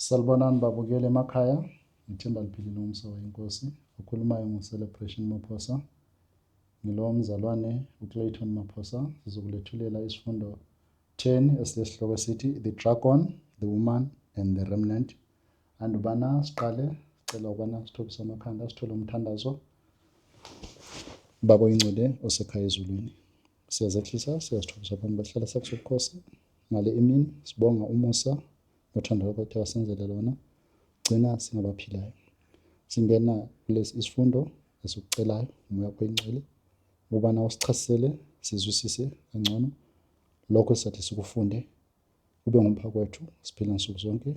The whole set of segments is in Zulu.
Salibonani babukeli emakhaya, ngithemba liphilile umsa wenkosi. Okhulumayo ngu-Celebration Maphosa. Ngilowo mzalwane uClayton Maphosa, sizokulethulela isifundo 10 esilesihloko esithi The Dragon, The Woman and the Remnant. Andubana siqale, sicela ukubana sithobise amakhanda sithole umthandazo. Baba oyingcwele osekhaya ezulwini, siyazehlisa, siyazithobisa phambi kwesihlalo sakho sobukhosi ngale imini, sibonga umusa nothando lwakho othe wasenzela lona, gcina singabaphilayo. Singena kulesi isifundo esikucelayo umoya wakho oyingcwele ukubana usichasisele sizwisise kangcono lokho esizathi sikufunde kube ngumphako wethu siphila nsuku zonke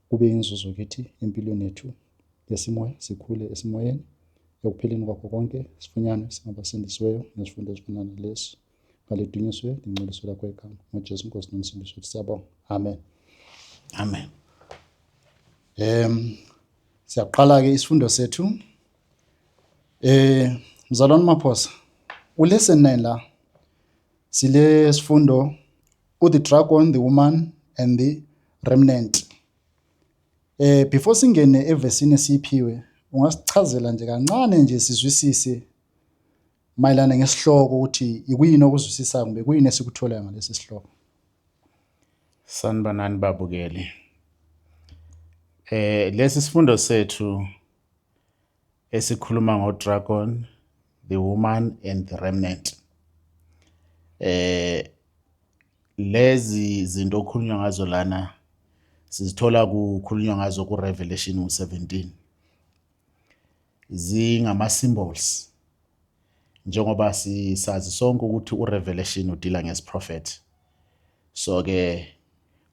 kube inzuzo kithi empilweni yethu yesimoya sikhule esimoyeni ekupheleni kwakho konke sifunyanwe singabasindisiweyo ngezifundo ezifana nalesi ngalidunyiswe lingcweliswe lakho igama ngoJesu Nkosi nomsindisi wethu siyabonga amen. Amen. Siyaqala ke isifundo sethu. Mzalwane Maphosa, ulesson 9 la sile sifundo u the dragon, the woman and the remnant. Before singene evesini esiphiwe, ungasichazela nje kancane nje sizwisise mayelana ngesihloko ukuthi ikuyini okuzwisisayo kumbe kuyini esikutholayo ngalesi sihloko? Sanibonani babukeli. Lesi sifundo sethu esikhuluma ngo-Dragon, the Woman and the Remnant. Lezi zinto okukhulunywa ngazo lana sizithola kukhulunywa ngazo ku-Revelation 17. Zingama-symbols njengoba sisazi sonke ukuthi uRevelation udila ngesiprofet. So ke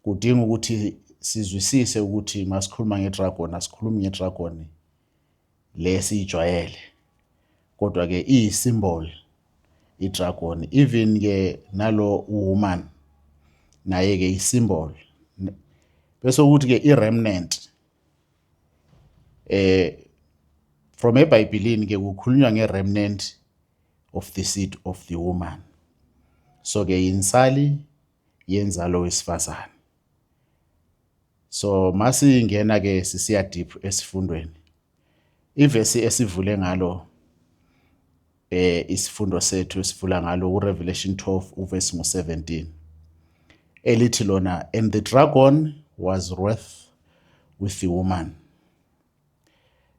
kudinga ukuthi sizwisise ukuthi masikhuluma ngedragon asikhulumi ngedragon lesiyijwayele, kodwa ke iyisymbol idragon. Even ke nalo woman naye ke isymbol, bese ukuthi ke iremnant from eBhayibhelini ke kukhulunywa ngeremnant of the seed of the woman. So ke insali yenzalo wesifazane. So masingena ke sisiya deep esifundweni, ivesi esivule ngalo isifundo sethu esivula ngalo uRevelation 12 uverse ngo17 elithi lona, "And the dragon was wrath with the woman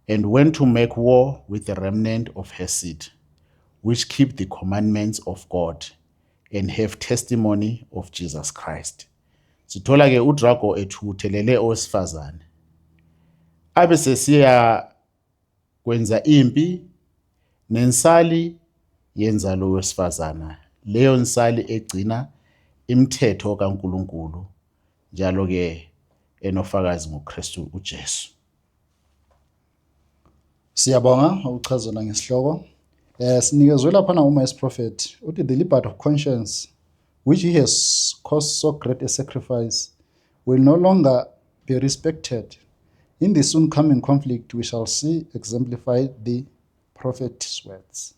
and went to make war with the remnant of her seed, which keep the commandments of God and have testimony of Jesus Christ." Sithola ke uDrago ethukuthelele owesifazane abe sesiya kwenza impi nensali yenzalo wesifazana, leyo nsali egcina imithetho kaNkuluNkulu njalo ke enofakazi ngoKristu uJesu. Siyabonga ukuchazela ngesihloko. Sinikezwe lapha na uma prophet uthi the liberty of conscience which he has caused so great a sacrifice will no longer be respected. In the soon coming conflict we shall see exemplified the prophet's words.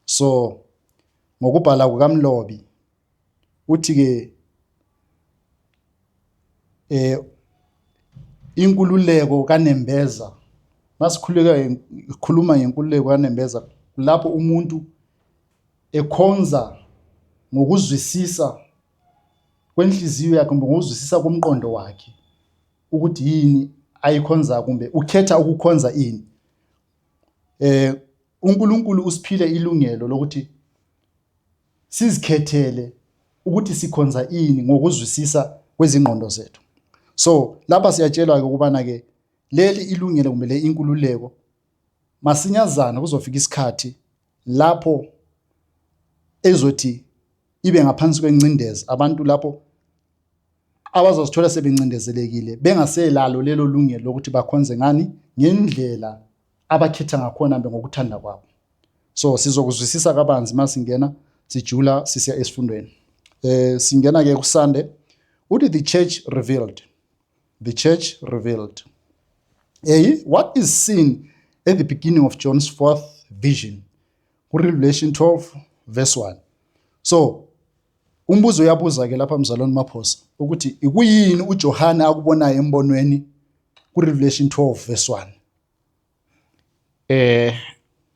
So ngokubhala kukamlobi uthi ke inkululeko kanembeza, masikhuleka ikhuluma ngenkululeko kanembeza lapho umuntu ekhonza ngokuzwisisa kwenhliziyo yakhe kumbe ngokuzwisisa komqondo wakhe ukuthi yini ayikhonza kumbe ukhetha ukukhonza ini. UNkulunkulu usiphile ilungelo lokuthi sizikhethele ukuthi sikhonza ini ngokuzwisisa kwezingqondo zethu. So lapha siyatshelwa ke ukubana ke leli ilungelo kumbe le inkululeko masinyazana kuzofika isikhathi lapho ezothi ibe ngaphansi kwencindezi, abantu lapho abazozithola sebencindezelekile bengaselalo lelo lungelo lokuthi bakhonze ngani ngendlela abakhetha ngakhona mbe ngokuthanda kwabo. So sizokuzwisisa kabanzi masingena sijula sisiya esifundweni. Singena ke kuSunday uthi the church revealed, the church revealed. A, what is seen at the beginning of John's fourth vision ku Revelation 12 verse 1? So Umbuzo uyabuza ke lapha, mzalwane Maphosa, ukuthi ikuyini uJohane akubonayo embonweni kuRevelation 12 verse 1?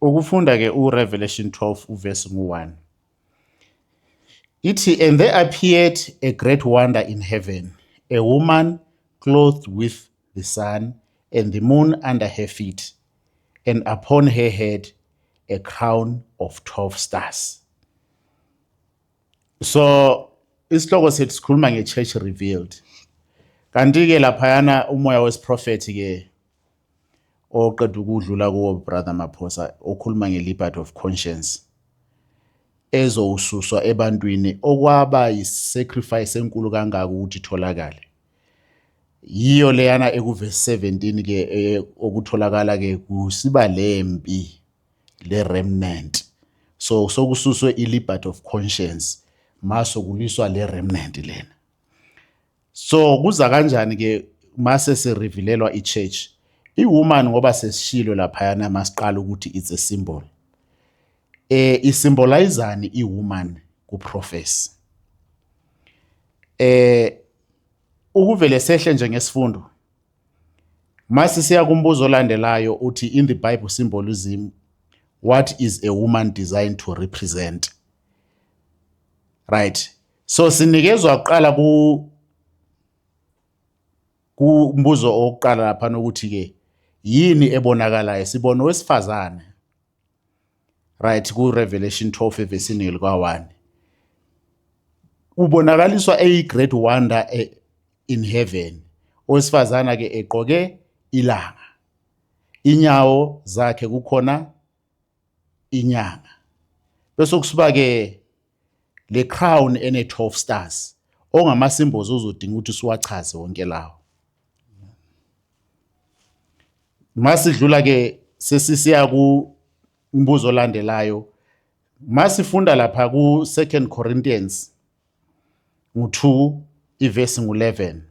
Ukufunda ke uRevelation 12 uverse ngu1. Ithi, "And there appeared a great wonder in heaven, a woman clothed with the sun and the moon under her feet, and upon her head a crown of 12 stars." So isihloko sethu sikhuluma nge-church revealed. Kanti ke laphayana umoya wesiprofethi ke oqeda ukudlula kuwo, brother Maphosa, okhuluma nge-liberty of conscience ezowususwa ebantwini, okwaba yi-sacrifice enkulu kangaka ukuthi itholakale, yiyo leyana ekuvesi 17 ke, okutholakala ke kusiba lempi le remnant. So sokususwe i-liberty of conscience, maso kulwiswa le remnant lena. So kuza kanjani ke mase sirevealelwa i-church, i-woman? Ngoba sesishilo laphayana masiqala ukuthi it's a symbol. Isymbolizani i-woman ku-prophecy? Ukuvele sehle nje ngesifundo, mase siya kumbuzo olandelayo, uthi, "In the Bible symbolism, what is a woman designed to represent?" Right, so sinikezwa kuqala ku kumbuzo owokuqala lapha ukuthi ke yini ebonakalayo. Sibona owesifazane, right, ku Revelation 12 evesini lika 1, ubonakaliswa eyi great wonder in heaven, owesifazana ke egqoke ilanga, inyawo zakhe kukhona inyanga, bese kusuba ke le crown ene 12 stars, ongama symbols ozodinga ukuthi siwachaze wonke lawo. Masidlula ke, sesisiya ku umbuzo olandelayo. Masifunda lapha ku 2 Corinthians ngu2 ivesi ngu11,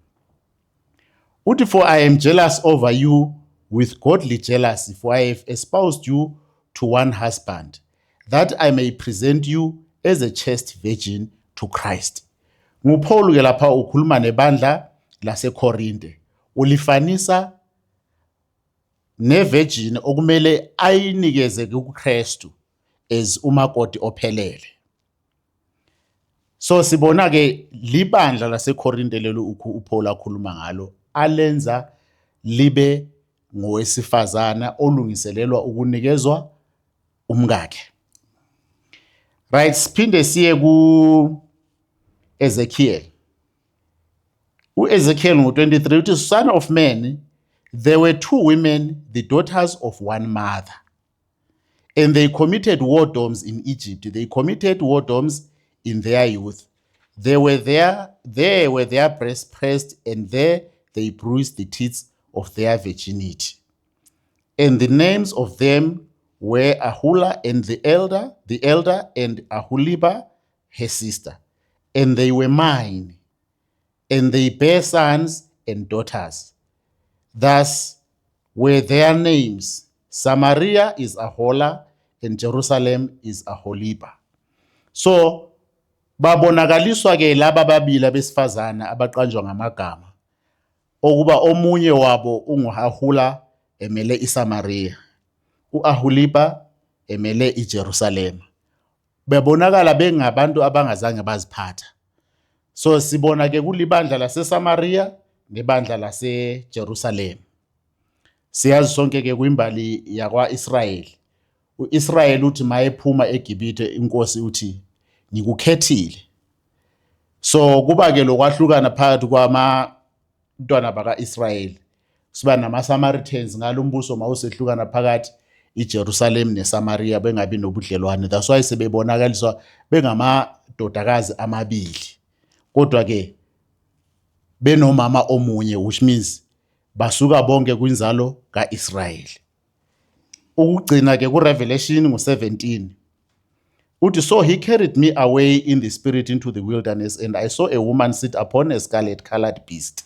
uthi, "For I am jealous over you with godly jealousy, for I have espoused you to one husband, that I may present you as a chaste virgin to Christ." NguPaul ke lapha ukhuluma nebandla laseKorinte, ulifanisa nevirgin okumele ayinikeze kuKristu as umakoti ophelele. So sibona ke libandla laseKorinte lelo uPaul akhuluma ngalo, alenza libe ngowesifazana olungiselelwa ukunikezwa umkakhe. Right, siphinde siye ku Ezekiel. UEzekiel ngo-23 uthi, "Son of man, there were two women, the daughters of one mother, and they committed whoredoms in Egypt. They committed whoredoms in their youth. There were their breasts pressed, and there they bruised the teats of their virginity. And the names of them were Aholah and the elder, and Aholibah her sister. And they were mine, and they bare sons and daughters. Thus were their names: Samaria is Aholah, and Jerusalem is Aholibah." So babonakaliswa ke laba babili abesifazana abaqanjwa ngamagama, okuba omunye wabo unguAhola emele iSamaria, uAholibah emele iJerusalema. Bebonakala bengabantu abangazange baziphatha. So sibona ke kulibandla laseSamaria nebandla laseJerusalem. Siyazi sonke ke kwimbali yakwaIsrayeli, uIsrayeli uthi mayephuma eGibhithe, inkosi uthi, "Ngikukhethile." So kuba ke lokwahlukana phakathi kwamantwana bakaIsrayeli, siba nama-Samaritans ngalombuso mawusehlukana phakathi iJerusalem neSamaria, bengabi nobudlelwane. That's why sebebonakaliswa bengamadodakazi amabili, kodwa ke benomama omunye, which means basuka bonke kwinzalo kaIsrayeli. Ukugcina ke kuRevelation ngo17 uthi, "So he carried me away in the spirit into the wilderness, and I saw a woman sit upon a scarlet colored beast,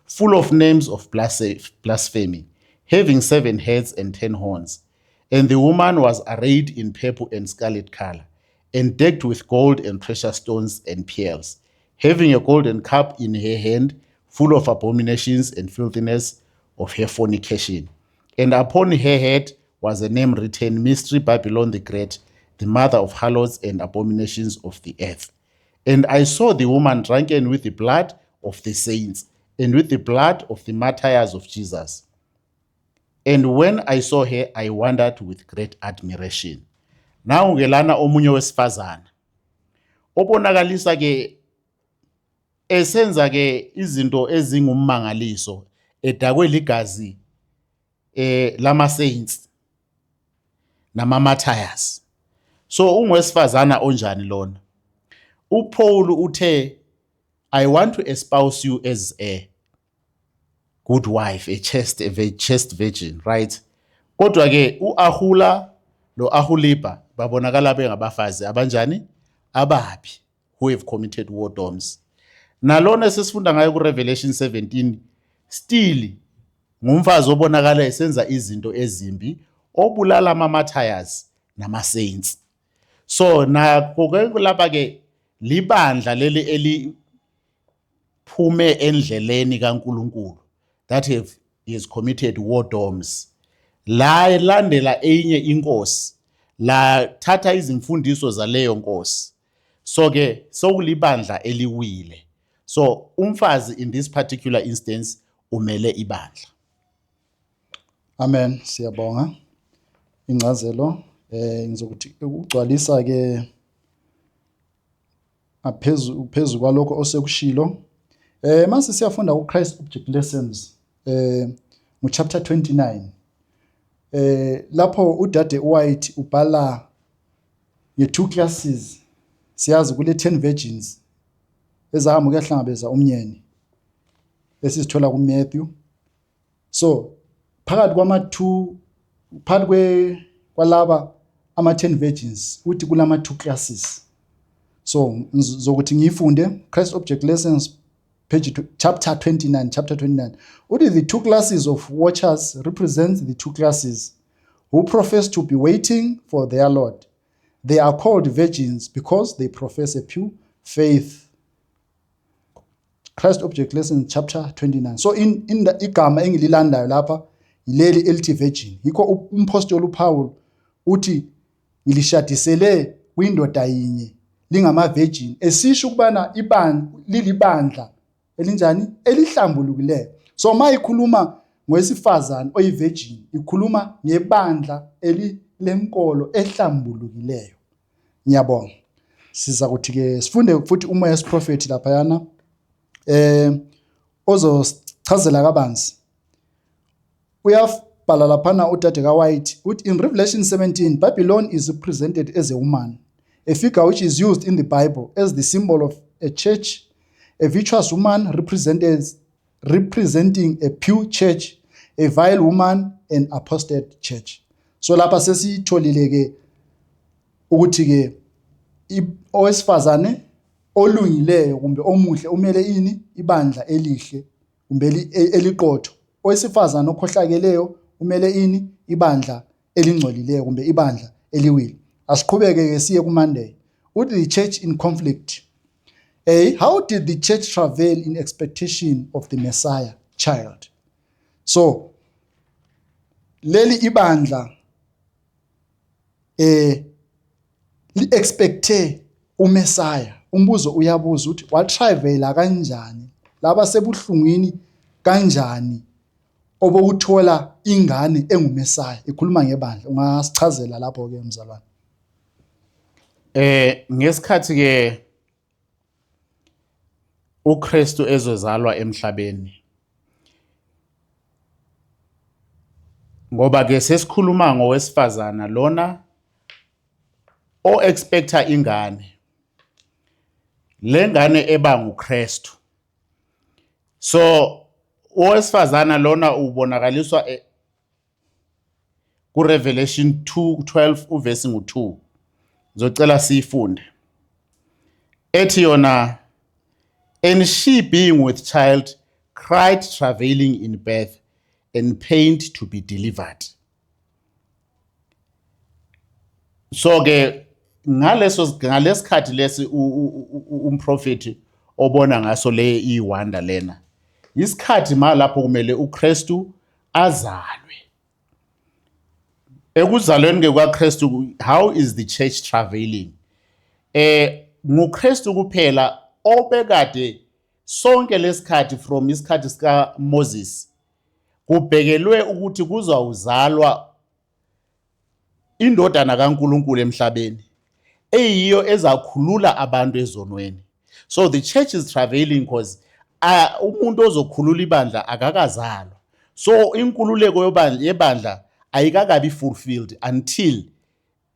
full of names of blasphemy, having seven heads and 10 horns. And the woman was arrayed in purple and scarlet color, and decked with gold and precious stones and pearls, having a golden cup in her hand, full of abominations and filthiness of her fornication. And upon her head was a name written, Mystery Babylon the Great, the mother of harlots and abominations of the earth. And I saw the woman drunken with the blood of the saints and with the blood of the martyrs of Jesus. And when I saw her, I wondered with great admiration. Nawu ke lana omunye wesifazana obonakalisa ke esenza ke izinto ezingummangaliso edakwe ligazi eh lama saints nama martyrs. So ungowesifazana onjani lona? UPaul uthe I want to espouse you as a good wife, a chaste virgin, right? Kodwa ke uAhula noAhuliba babonakala bengabafazi abanjani? Ababi who have committed whoredoms. Nalona esifunda ngayo kuRevelation 17 still ngumfazi obonakala esenza izinto ezimbi obulala ama-martyrs nama-saints. So nakho ke lapha ke libandla leli eliphume endleleni kaNkuluNkulu that have he has committed whoredoms la landela enye inkosi la thatha izimfundiso zaleyo nkosi so ke sokulibandla eliwile so umfazi in this particular instance umele ibandla. Amen, siyabonga incazelo. Ngizokuthi ukugcwalisa ke aphezu phezu kwalokho osekushilo. Mase siyafunda ku Christ Object Lessons ngo chapter 29. Lapho udade uWhite ubhala nge two classes siyazi kule 10 virgins ezahamba ukuyahlangabeza umnyeni esizithola kuMatthew. So phakathi kwama two phakathi kwe kwalaba ama 10 virgins uthi kulama two classes. So ngizokuthi ngiyifunde Christ Object Lessons page chapter 29 chapter 29 uthi the two classes of watchers represents the two classes who profess to be waiting for their Lord. They are called virgins because they profess a pure faith. Christ Object Lesson chapter 29. So in the igama engililandayo lapha yileli elithi virgin. Yikho umpostoli uPaul uthi ngilishadisele kwindoda yinye lingama virgin esisho ukubana ibandla lilibandla elinjani elihlambulukileyo. So mayikhuluma ngowesifazane oyivirgin ikhuluma ngebandla elilenkolo ehlambulukileyo. Ngiyabonga. Siza kuthi ke sifunde futhi umoya wesiprofethi laphayana ozosichazela kabanzi. Uyabhala laphana udade kaWhite uthi in Revelation 17 Babylon is represented as a woman, a figure which is used in the Bible as the symbol of a church, a virtuous woman represented representing a pure church, a vile woman, an apostate church. So lapha sesitholile ke ukuthi ke owesifazane olungileyo kumbe omuhle umele ini ibandla elihle kumbe eliqotho. Owesifazane okhohlakeleyo umele ini ibandla elingcolileyo kumbe ibandla eliwile. Asiqhubeke ke siye kuMonday. Uthi the church in conflict. A, how did the church travail in expectation of the Messiah child? So leli ibandla li expecte uMessiah. Umbuzo uyabuza ukuthi watravel kanjani laba sebuhlungwini kanjani obokuthola ingane enguMessiah ikhuluma ngebandla. Ungasichazela lapho ke mzalwane? Ngesikhathi ke uKristu ezozalwa emhlabeni ngoba ke sesikhuluma ngowesifazana lona o expecta ingane lengane eba nguKristu. So owesifazana lona ubonakaliswa kuRevelation 2:12 uvesi ngu2. Ngizocela siyifunde. Ethi yona, and she being with child cried, travailing in birth and pained to be delivered. So ke Ngaleso ngalesikhathi lesi umprofeti obona ngaso le iwanda lena, isikhathi ma lapho kumele uKristu azalwe. Ekuzalweni ke kwaKristu, how is the church travailing? NguKristu kuphela obekade sonke lesikhathi, from isikhathi sika Moses, kubhekelwe ukuthi kuzawuzalwa indodana kaNkuluNkulu emhlabeni eyiyo ezakhulula abantu ezonweni. So the church is travailing because umuntu ozokhulula ibandla akakazalwa, so inkululeko yebandla ayikakabi fulfilled until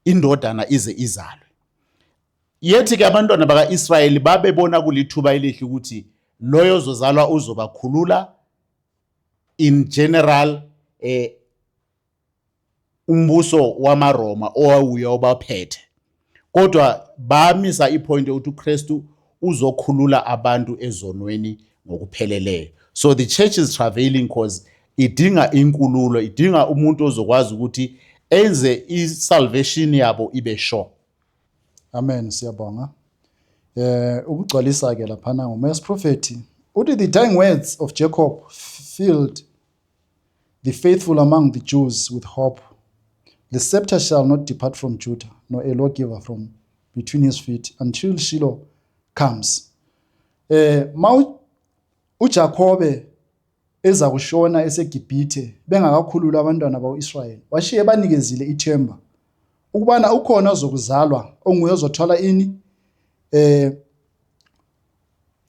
indodana ize izalwe. Yethi ke abantwana baka-Israyeli babebona kulithuba elihle ukuthi loyo ozozalwa uzobakhulula in general umbuso wamaRoma owawuya obaphethe, kodwa bamisa ipoint yokuthi uKristu uzokhulula abantu ezonweni ngokupheleleyo. So the church is travailing cause idinga inkululo, idinga umuntu ozokwazi ukuthi enze i-salvation yabo ibe sure. Amen, siyabonga. Ukugcwalisa ke laphana ngoMoya Prophet uthi, "The dying words of Jacob filled the faithful among the Jews with hope. The scepter shall not depart from Judah, nor a lawgiver from between his feet until Shiloh comes." Ma uJakobe eza kushona eseGibhithe bengakakhulula abantwana bakwaIsrayeli, washiye banikezile ithemba ukubana ukhona ozokuzalwa onguye ozothola ini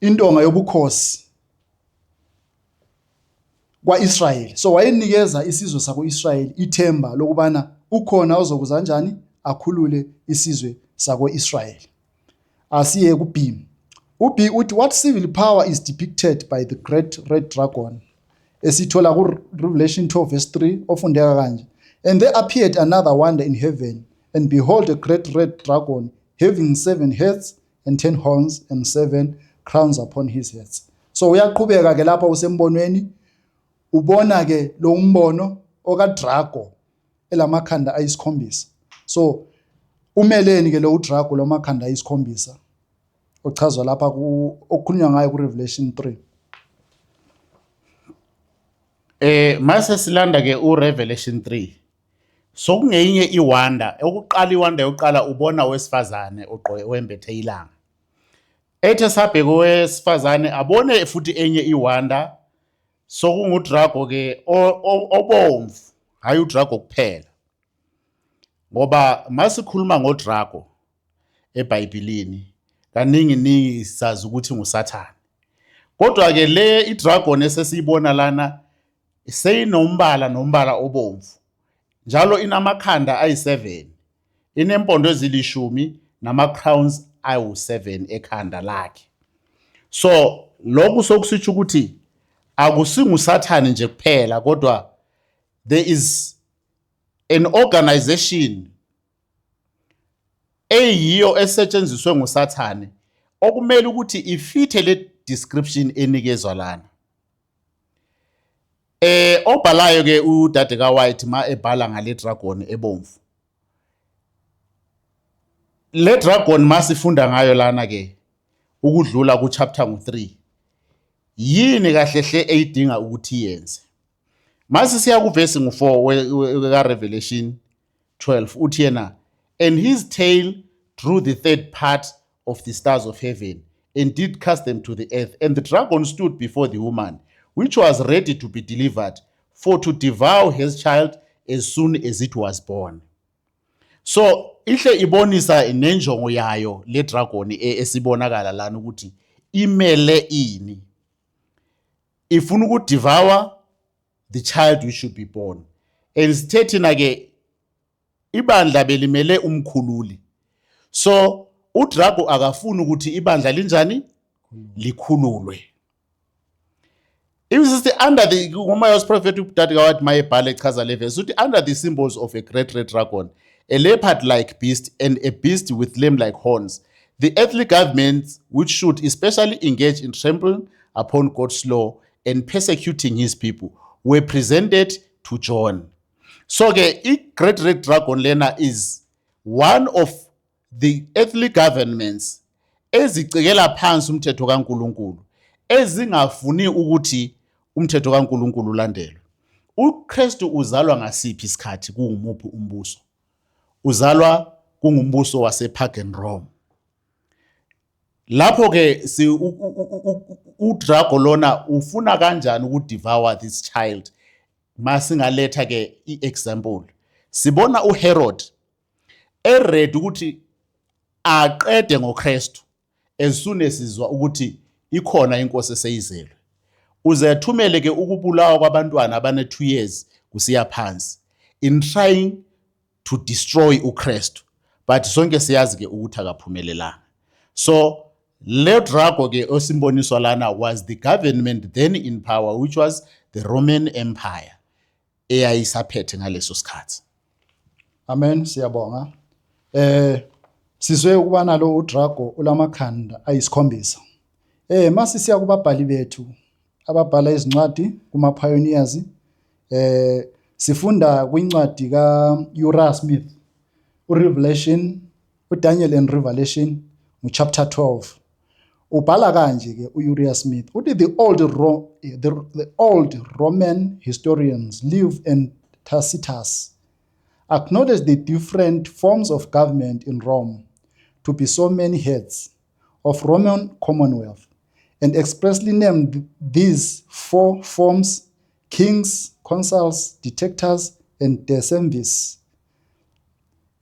intonga yobukhosi kwaIsrayeli. So wayenikeza isizwe sakoIsrayeli ithemba lokubana ukhona ozokuza kanjani akhulule isizwe sakoIsrayeli. Asiye ku-B. U-B uthi, "What civil power is depicted by the great red dragon?" Esithola ku-Revelation 12 verse 3, ofundeka kanje: "And there appeared another wonder in heaven, and behold, a great red dragon having seven heads and 10 horns and seven crowns upon his heads." So uyaqhubeka ke lapha usembonweni, ubona ke lo mbono okadrago elamakhanda ayisikhombisa. So umeleni ke lo udrago lamakhanda ayisikhombisa ochazwa lapha ku okukhulunywa ngayo ku Revelation 3? Mase silanda ke uRevelation 3, sokungenye iwonder. Okuqala, iwonder yokuqala, ubona wesifazane ogqoke wembethe ilanga. Ethe sabheka owesifazane, abone futhi enye iwonder, sokungudrago ke obomvu, hayi udrago kuphela, ngoba masikhuluma ngodrago eBhayibhelini kaningi ningi sazi ukuthi nguSathane, kodwa ke le idragon esesiyibona lana seyinombala nombala obomvu, njalo inamakhanda ayi-7, inempondo ezilishumi, nama-crowns awu-7 ekhanda lakhe. So lokhu sokusitsho ukuthi akusinguSathane nje kuphela, kodwa there is an organization eyiyo esetshenziswe nguSathane okumele ukuthi ifithe le description enikezwa lana. Obhalayo ke udade kaWhite ma ebhala ngale dragon ebomvu. Le dragon masifunda ngayo lana ke ukudlula ku chapter ngu3. Yini kahle hle eyidinga ukuthi yenze? Mase siya ku verse ngu4 ka Revelation 12, uthi yena, "And his tail drew the third part of the stars of heaven and did cast them to the earth. And the dragon stood before the woman, which was ready to be delivered, for to devour his child as soon as it was born." So ihle ibonisa nenjongo yayo le dragon esibonakala lana ukuthi imele ini. Ifuna ukudevour the child which should be born. And sithe thina ke ibandla belimele umkhululi. So uDrago akafuni ukuthi ibandla linjani likhululwe. If sithi under the ngomoya wesiprofethi udade kawathi mayebhala echaza le verse, uthi, "Under the symbols of a great red dragon, a leopard like beast and a beast with lamb like horns, the earthly governments which should especially engage in trampling upon God's law and persecuting his people were presented to John." So ke i-great red dragon lena is one of The earthly governments ezicekela phansi umthetho kaNkuluNkulu, ezingafuni ukuthi umthetho kaNkuluNkulu ulandelwe. UKristu uzalwa ngasiphi isikhathi, kuwumuphi umbuso? Uzalwa kungumbuso wasePagan Rome. Lapho ke si uDrago lona ufuna kanjani ukudevour this child? Masingaletha ke iexample, sibona uHerod eready ukuthi aqede ngoKristu as soon as sizwa ukuthi ikhona inkosi eseyizelwe. Uze athumele ke ukubulawa kwabantwana abane 2 years kusiya phansi in trying to destroy uKristu, but sonke siyazi ke ukuthi akaphumelelanga. So le Drago ke osimboniswa lana was the government then in power, which was the Roman Empire eyayisaphethe ngaleso sikhathi. Amen, siyabonga. Sizwe ukubana lo uDrago ulamakhanda ayisikhombisa. Mase siya kubabhali bethu ababhala izincwadi kuma pioneers, sifunda kwincwadi ka Uriah Smith, uRevelation, uDaniel and Revelation, chapter 12. Ubhala kanje ke uUriah Smith, uthi the old Roman historians Livy and Tacitus acknowledge the different forms of government in Rome to be so many heads of Roman Commonwealth and expressly named these four forms: kings, consuls, dictators and decemvirs.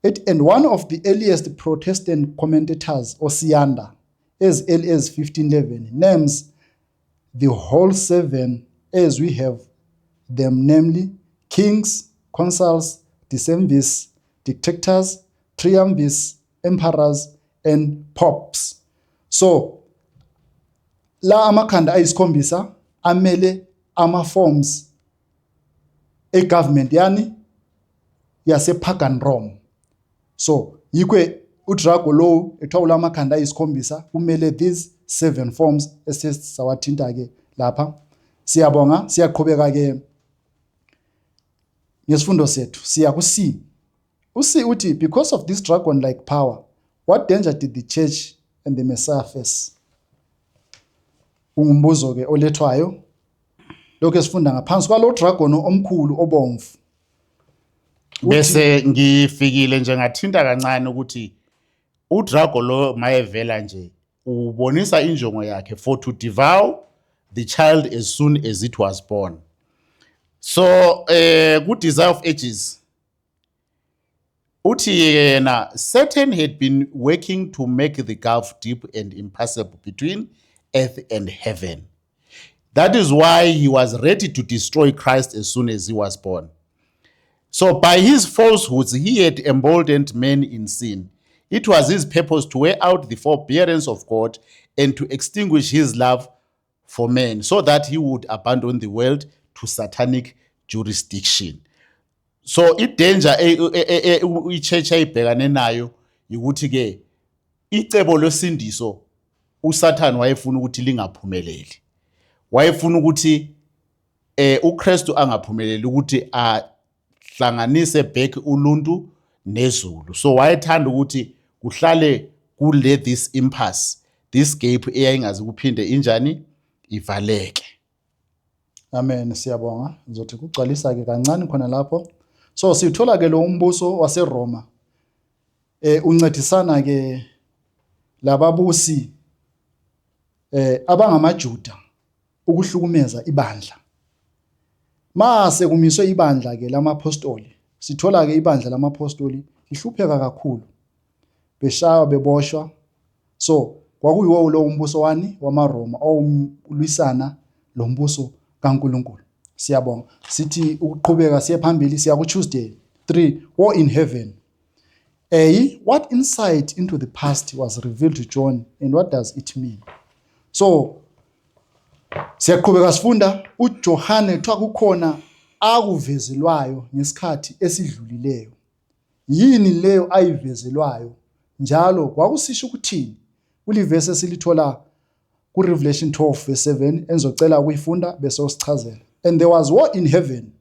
And one of the earliest Protestant commentators, Osiander, as early as 1511, names the whole seven as we have them, namely kings, consuls, decemvirs, dictators, triumvirs, emperors and popes. So la amakhanda ayisikhombisa amele ama forms egovernment yani yase pagan Rome. So yikho uDrago lo ethawula amakhanda ayisikhombisa kumele these seven forms esesawathinta ke lapha. Siyabonga, siyaqhubeka ke ngesifundo sethu, siya ku C. U-C uthi, because of this dragon like power, what danger did the church and the Messiah face? Ungumbuzo ke olethwayo lokho esifunda ngaphansi kwalo dragon omkhulu obomvu. Bese ngifikile nje ngathinta kancane ukuthi uDrago lo mayevela nje ubonisa injongo yakhe for to devour the child as soon as it was born. So ku Desire of Ages uthi yena, "Satan had been working to make the gulf deep and impassable between earth and heaven. That is why he was ready to destroy Christ as soon as he was born. So by his falsehoods he had emboldened men in sin. It was his purpose to wear out the forbearance of God and to extinguish his love for men so that he would abandon the world to satanic jurisdiction." So i-danger i-church ayibhekane nayo ukuthi ke icebo losindiso uSathane wayefuna ukuthi lingaphumeleli. Wayefuna ukuthi uKristu angaphumeleli ukuthi ahlanganise back uluntu nezulu. So wayethanda ukuthi kuhlale kule this impasse, this gap eyayingazi kuphinde injani ivaleke. Amen, siyabonga. Ngizothi kugcwalisa ke kancane khona lapho. So sithola ke lo umbuso waseRoma uncedisana ke lababusi abangamaJuda ukuhlukumeza ibandla. Mase kumiswe ibandla ke lamapostoli, sithola ke ibandla lamapostoli lihlupheka kakhulu. Beshaywa, beboshwa. So kwakuyiwo lo umbuso wani wamaRoma owulwisana lo mbuso kaNkuluNkulu. Siyabonga. Sithi ukuqhubeka siye phambili, siya ku Tuesday 3, War in Heaven. A, what insight into the past was revealed to John and what does it mean? So siyaqhubeka sifunda uJohane, kuthiwa kukhona akuvezelwayo ngesikhathi esidlulileyo. Yini leyo ayivezelwayo njalo kwakusisho ukuthini? Kulivesi esilithola ku-Revelation 12 verse 7 engizocela ukuyifunda bese usichazela. "And there was war in heaven.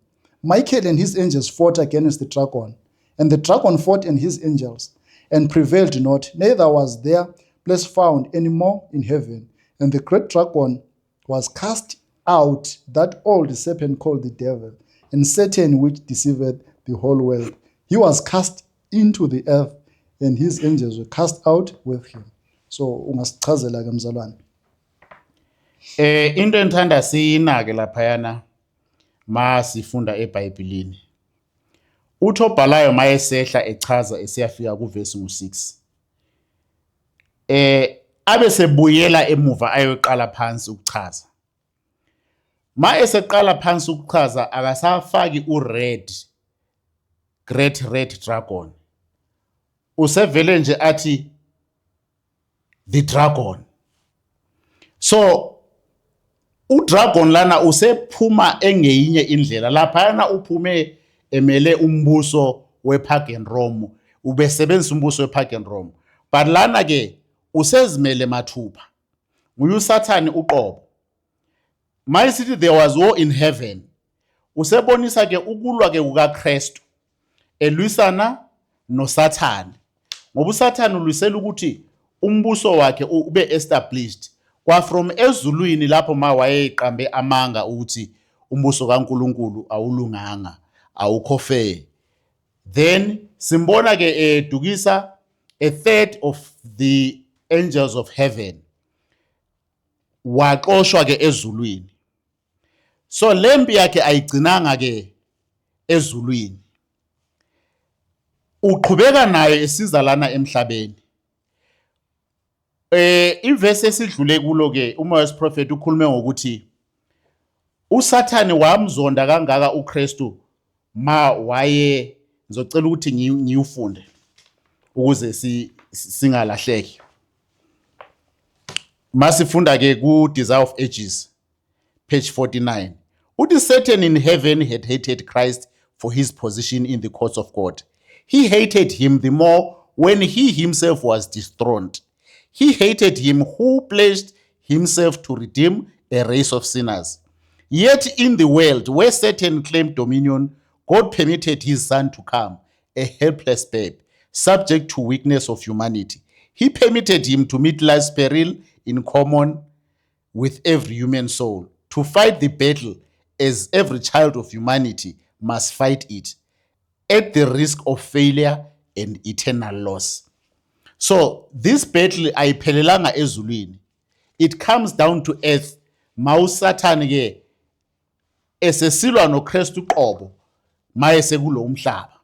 Michael and his angels fought against the dragon, and the dragon fought and his angels. And prevailed not, neither was their place found any more in heaven. And the great dragon was cast out, that old serpent called the devil, and Satan, which deceiveth the whole world. He was cast into the earth, and his angels were cast out with him. So ungasichazela ke, mzalwane. Into engithanda siyinake laphayana ma sifunda eBhayibhelini. Uthi obhalayo mayesehla echaza esiyafika kuvesi ngu6. Abe sebuyela emuva ayoqala phansi ukuchaza. Ma eseqala phansi ukuchaza, akasafaki ured great red dragon. Usevele nje athi the dragon. So udragon lana usephuma engeyinye indlela. Laphayana uphume emele umbuso wepagan Rome, ubesebenzisa umbuso wepagan Rome, but lana ke usezimele mathupha, nguye uSathane uqobo. Mayisithi there was war in heaven, usebonisa ke ukulwa ke kukaKristu elwisana noSathane, ngoba uSathane ulwisela ukuthi umbuso wakhe ube established kwa from ezulwini, lapho ma wayeqambe amanga ukuthi umbuso kaNkuluNkulu awulunganga, awukho fair. Then simbona ke edukisa a third of the angels of heaven, waxoshwa ke ezulwini. So lempi yakhe ayigcinanga ke ezulwini, uqhubeka nayo esiza lana emhlabeni. Ivesi esidlule kulo ke, umoya wesiprofeti ukhulume ngokuthi uSathane wamzonda kangaka uKristu ma waye. Ngizocela ukuthi ngiwufunde ukuze singalahleki. Masifunda ke ku Desire of Ages, page 49, uthi Satan in heaven had hated Christ for his position in the courts of God. He hated him the more when he himself was dethroned. He hated him who pledged himself to redeem a race of sinners. Yet in the world where Satan claimed dominion, God permitted his son to come, a helpless babe, subject to weakness of humanity. He permitted him to meet life's peril in common with every human soul, to fight the battle as every child of humanity must fight it, at the risk of failure and eternal loss. So this battle ayiphelelanga ezulwini. It comes down to earth. Mawusathane ke esesilwa noKristu uqobo maye sekulo umhlaba.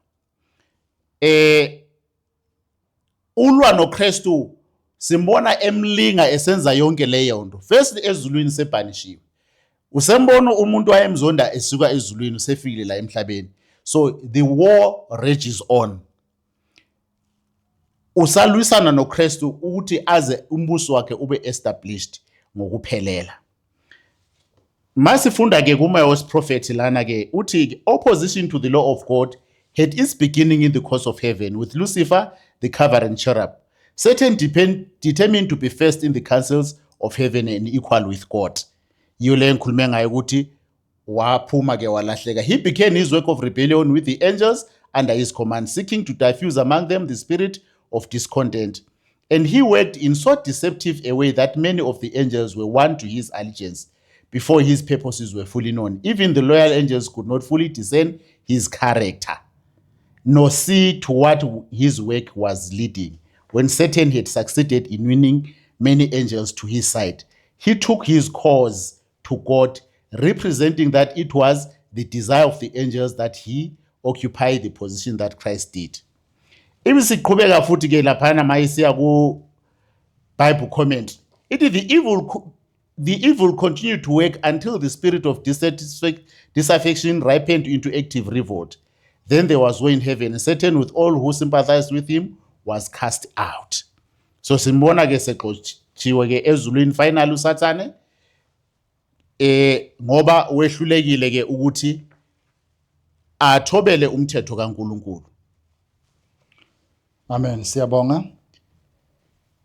Ulwa noKristu, simbona emlinga, esenza yonke leyo nto. First, ezulwini sebhanishiwe. Usembona umuntu wayemzonda esuka ezulwini usefikile la emhlabeni. So the war rages on. Usalwisana noKristu ukuthi aze umbuso wakhe ube established ngokuphelela. Masifunda ke kumoya wesiprofethi lana ke, uthi opposition to the law of God had its beginning in the courts of heaven with Lucifer, the covering cherub. Satan determined to be first in the councils of heaven and equal with God. Yiyo le ngikhulume ngayo ukuthi waphuma ke walahleka. He began his work of rebellion with the angels under his command, seeking to diffuse among them the spirit of discontent. And he worked in so deceptive a way that many of the angels were won to his allegiance before his purposes were fully known. Even the loyal angels could not fully discern his character, nor see to what his work was leading. When Satan had succeeded in winning many angels to his side, he took his cause to God, representing that it was the desire of the angels that he occupy the position that Christ did. Ibisiqhubeka futhi ke laphana mayisiya ku Bible comment. Ithi the evil continued to work until the spirit of disaffection ripened into active revolt. Then there was war in heaven, and Satan with all who sympathized with him was cast out. So simbona ke sexotshiwe ke ezulwini finally uSathane, ngoba wehlulekile ke ukuthi athobele umthetho kaNkuluNkulu. Amen. Siyabonga.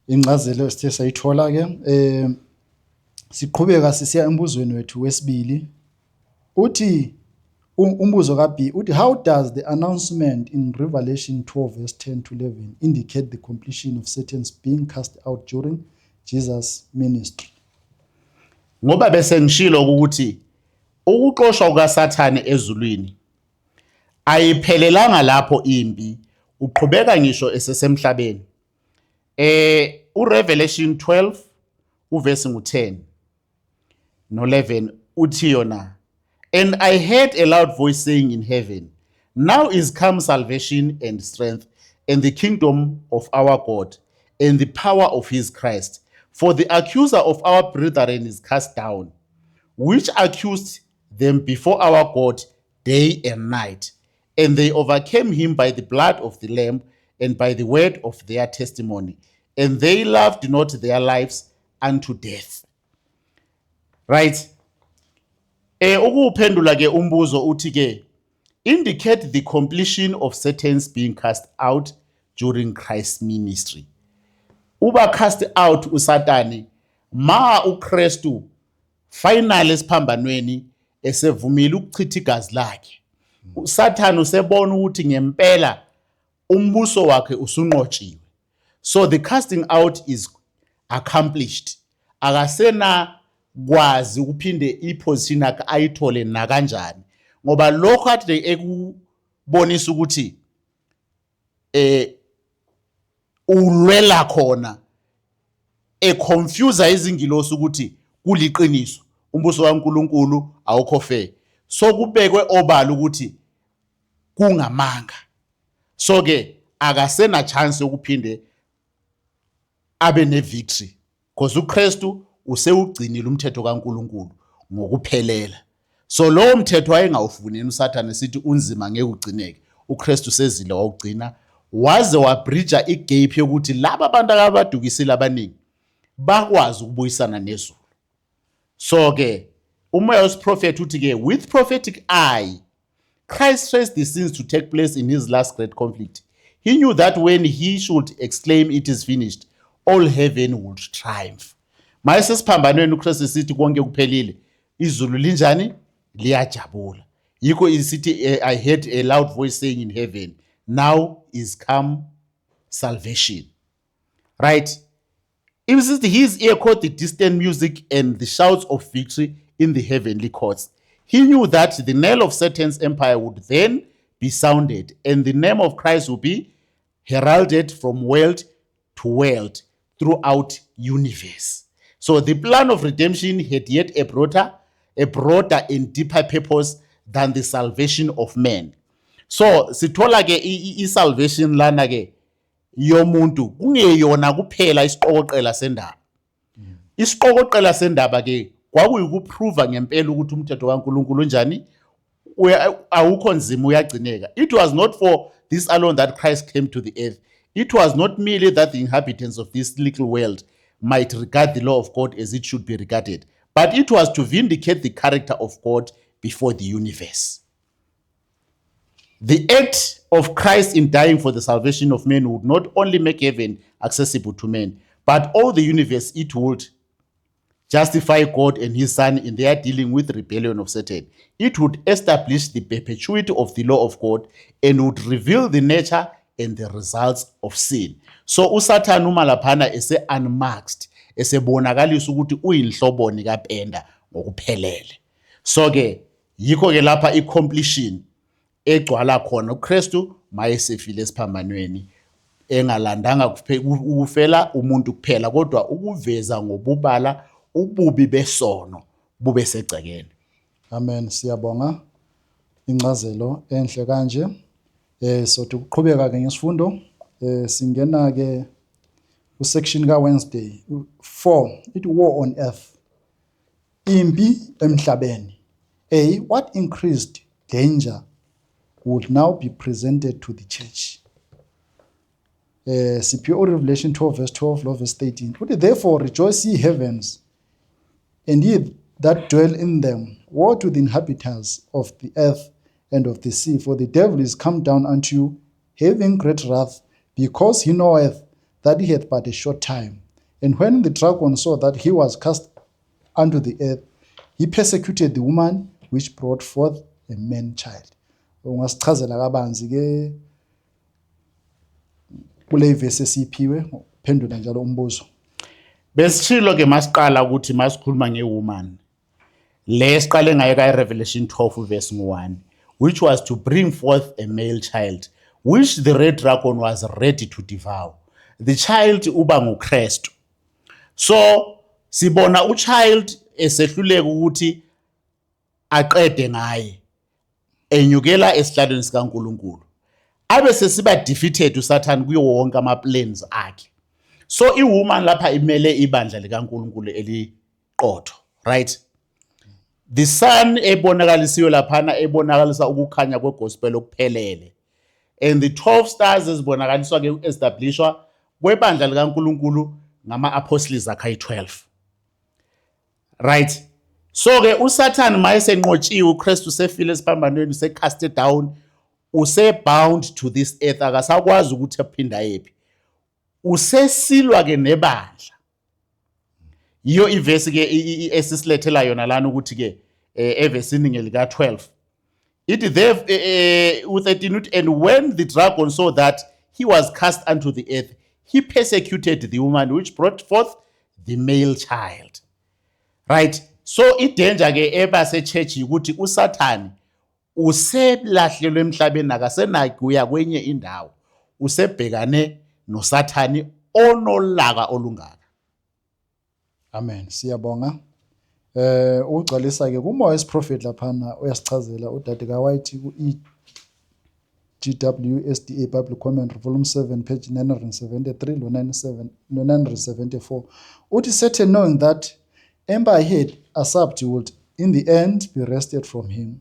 Incazelo esithe sayithola ke, siqhubeka sisiya embuzweni wethu wesibili. Uthi Umbuzo ka-B uthi, how does the announcement in Revelation 12 verse 10 to 11 indicate the completion of Satan's being cast out during Jesus' ministry? Ngoba bese ngishilo ukuthi ukuxoshwa kukaSathane ezulwini ayiphelelanga lapho, impi uqhubeka ngisho esesemhlabeni. URevelation 12 uverse ngu10 no11 uthi yona, "And I heard a loud voice saying in heaven, 'Now is come salvation and strength and the kingdom of our God and the power of his Christ, for the accuser of our brethren is cast down, which accused them before our God day and night. And they overcame him by the blood of the Lamb and by the word of their testimony, and they loved not their lives unto death.'" Right, ukuphendula ke umbuzo uthi ke indicate the completion of Satan's being cast out during Christ's ministry. Uba cast out uSatani ma uKristu finally esiphambanweni esevumile ukuchitha igazi lakhe, uSathane usebona ukuthi ngempela umbuso wakhe usunqotshiwe. So the casting out is accomplished, akasena kwazi ukuphinde iposition yakhe ayithole nakanjani, ngoba lokho ade ekubonisa ukuthi ulwela khona, econfuse izingilosi ukuthi kuliqiniso umbuso kaNkuluNkulu awukho fair, so kubekwe obala ukuthi kungamanga. So ke akasena chance yokuphinde abe ne victory because uKristu usewugcinile umthetho kaNkuluNkulu ngokuphelela. So lowo mthetho wayengawufuni yena uSathane, sithi unzima, ngeke ugcineke, uKristu sezile wawugcina, waze wabridge igap yokuthi laba bantu akabadukisile abaningi bakwazi ukubuyisana nezulu. So ke umoya wesiprofethi uthi ke, with prophetic eye Christ traced the scenes to take place in his last great conflict. He knew that when he should exclaim, 'It is finished,' all heaven would triumph." Maye sesiphambanweni uKristu sithi konke kuphelile, izulu linjani? Liyajabula. Yikho isithi, "I heard a loud voice saying in heaven, 'Now is come salvation.'" Right? It his ear caught the distant music and the shouts of victory in the heavenly courts. He knew that the knell of Satan's empire would then be sounded and the name of Christ would be heralded from world to world throughout universe. So the plan of redemption had yet a broader and deeper purpose than the salvation of man. So sithola ke i-salvation lana ke yomuntu kungeyona kuphela isiqokoqela sendaba. Isiqokoqela sendaba ke kwakuyikuprova ngempela ukuthi umthetho kaNkuluNkulu unjani, awukho nzima, uyagcineka. It was not for this alone that Christ came to the earth. It was not merely that the inhabitants of this little world might regard the law of God as it should be regarded, but it was to vindicate the character of God before the universe. The act of Christ in dying for the salvation of men would not only make heaven accessible to men, but all the universe. It would justify God and his Son in their dealing with the rebellion of Satan. It would establish the perpetuity of the law of God and would reveal the nature and the results of sin. So uSathane uma laphana ese unmasked, esebonakalisa ukuthi uyinhloboni kapenda ngokuphelele. So ke yikho ke lapha i-completion egcwala khona, uKristu mayesefile esiphambanweni, engalandanga ukufela umuntu kuphela, kodwa ukuveza ngobubala ububi besono bube segcekeni. Amen, siyabonga incazelo enhle kanje. Sothi ukuqhubeka ke ngesifundo, singena ke ku section ka Wednesday 4, it war on earth. Impi emhlabeni. A, what increased danger would now be presented to the church? Siphiwe Revelation 12 verse 12 lo verse 13. Uthi, "Therefore rejoice, ye heavens, and ye that dwell in them. Woe to the inhabitants of the earth and of the sea, for the devil is come down unto you, having great wrath, because he knoweth that he hath but a short time. And when the dragon saw that he was cast unto the earth, he persecuted the woman which brought forth a man child. Ungasichazela kabanzi ke kule verse esiphiwe uphendula njalo umbuzo. Besishilo ke masiqala ukuthi masikhuluma ngewoman le siqale ngayo ka Revelation 12 verse 1, which was to bring forth a male child which the red dragon was ready to devour. The child uba nguKristu. So sibona uchild esehluleka ukuthi aqede ngaye, enyukela esihlalweni sikaNkuluNkulu, abe sesiba defeated uSathane kuyo wonke ama plans akhe. So iwoman lapha imele ibandla likaNkuluNkulu eliqotho, right? The sun ebonakalisiwe laphana ebonakalisa ukukhanya kwegospel okuphelele, and the 12 stars ezibonakaliswa ke establishwa kwebandla likaNkuluNkulu ngama apostles akhe ayi-12, right? So ke uSathane mayesenqotshiwe, uKristu sefile esiphambanweni, secasted down, use-bound to this earth, akasakwazi ukuthi aphinde ayephi, usesilwa ke nebandla. Yiyo ivesi ke esisilethela yona lana ukuthi ke evesini ngelika 12 ithi there, u13 uthi, "And when the dragon saw that he was cast unto the earth, he persecuted the woman which brought forth the male child," right? So idanger ke eba se-church ukuthi uSathane uselahlelwe emhlabeni, akasenakuya kwenye indawo, usebhekane noSathane onolaka olungaka. Amen, siyabonga. Ugcwalisa ke kumoya wesiprophet laphana, uyasichazela udade kaWhite ku EGW SDA Bible Commentary, volume 7, page 973 lo 97 no 974, uthi, "Satan, knowing that empire he had usurped would in the end be wrested from him,